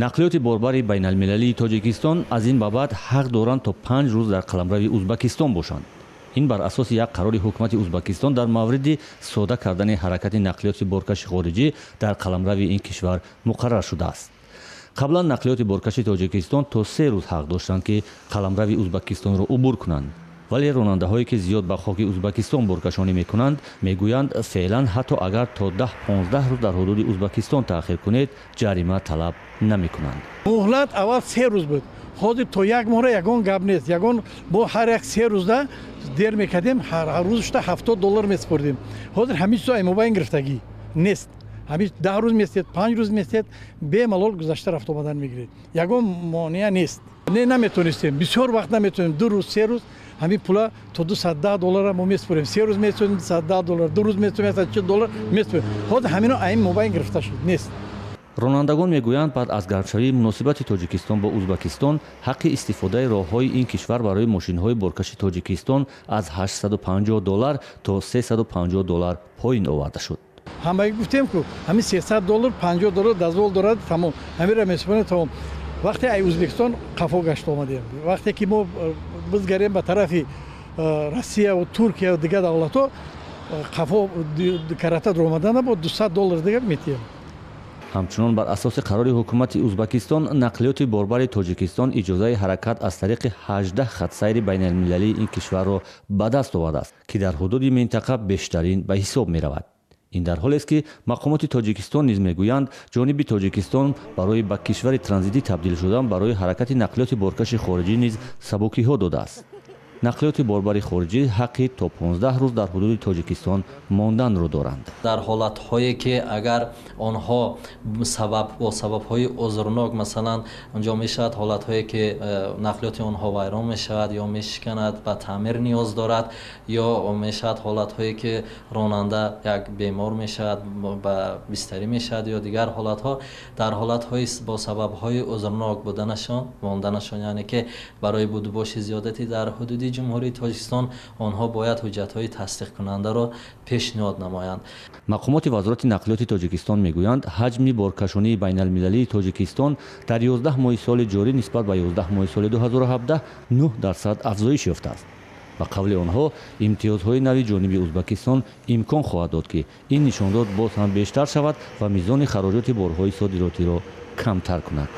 Нақлиёти борбари байналмилалии Тоҷикистон аз ин ба баъд ҳақ доранд то 5 рӯз дар қаламрави Узбакистон бошанд. Ин бар асоси як қарори ҳукумати Узбакистон дар мавриди сода кардани ҳаракати нақлиёти боркаши хориҷӣ дар қаламрави ин кишвар муқаррар шудааст. Қаблан нақлиёти боркаши Тоҷикистон то 3 рӯз ҳақ доштанд, ки қаламрави Узбакистонро убур кунанд. Вале ронандаҳое, ки зиёд ба хоки Узбакистон боркашонӣ мекунанд, мегӯянд, феълан ҳатто агар то 10-15 рӯз дар ҳудуди Узбакистон таъхир кунед, ҷарима талаб намекунанд. Муҳлат аввал 3 рӯз буд, ҳозир то як моҳра ягон гап нест. Ягон бо ҳар як 3 рӯзда дер мекардем, ҳар рӯзшта 70 доллар месупурдем. Ҳозир ҳамин чизо аймобайн гирифтагӣ нест. Ҳамин 10 рӯз местед, 5 рӯз местед, бемалол гузашта рафта омадан мегиред, ягон монеа нест. Не, наметонистем, бисёр вақт наметонем, 2 рӯз, 3 рӯз. Ҳамин пула то 210 доллара мо месупурем. 3 рӯз месупурем, 210 доллар, 2 рӯз месупурем, 140 доллар месупурем. Ҳозир ҳамино айн мобайн гирифта шуд, нест. Ронандагон мегӯянд, баъд аз гармшавии муносибати Тоҷикистон бо Узбакистон ҳаққи истифодаи роҳҳои ин кишвар барои мошинҳои боркаши Тоҷикистон аз 850 доллар то 350 доллар поин оварда шуд. Ҳамаги гуфтем, ку ҳамин 300 доллар, 50 доллар дозвол дорад, тамом, ҳаминро месупорем, тамом. Вақте ай Ӯзбекистон қафо гашта омадем, вақте ки мо бизгарем ба тарафи Россияву Туркия, дигар давлатҳо, қафо карата омадана бо 200 доллар дигар метиҳем. Ҳамчунон, бар асоси қарори ҳукумати Узбакистон, нақлиёти борбари Тоҷикистон иҷозаи ҳаракат аз тариқи 18 хатсайри байналмилалии ин кишварро ба даст овардааст, ки дар ҳудуди минтақа бештарин ба ҳисоб меравад. Ин дар ҳолест, ки мақомоти Тоҷикистон низ мегӯянд, ҷониби Тоҷикистон барои ба кишвари транзитӣ табдил шудан барои ҳаракати нақлиёти боркаши хориҷӣ низ сабукиҳо додааст. Нақлиёти борбари хориҷӣ ҳаққи то 15 рӯз дар ҳудуди Тоҷикистон монданро доранд. Дар ҳолатҳое ки агар онҳо сабаб бо сабабҳои узрнок, масалан, онҷо мешавад ҳолатҳое ки нақлиёти онҳо вайрон мешавад ё мешиканад, ба таъмир ниёз дорад, ё мешавад ҳолатҳое ки ронанда як бемор мешавад, ба бистарӣ мешавад ё дигар ҳолатҳо, дар ҳолатҳои бо сабабҳои узрнок буданашон, монданашон, яъне ки барои будубоши зиёдатӣ дар ҳудуди Ҷумҳурии Тоҷикистон, онҳо бояд ҳуҷҷатҳои тасдиқкунандаро пешниҳод намоянд. Мақомоти Вазорати нақлиёти Тоҷикистон мегӯянд, ҳаҷми боркашонии байналмилалии Тоҷикистон дар 11 моҳи соли ҷорӣ нисбат ба 11 моҳи соли 2017 9% афзоиш ёфтааст. Ба қавли онҳо, имтиёзҳои нави ҷониби Узбакистон имкон хоҳад дод, ки ин нишондод боз ҳам бештар шавад ва мизони хароҷоти борҳои содиротиро камтар кунад.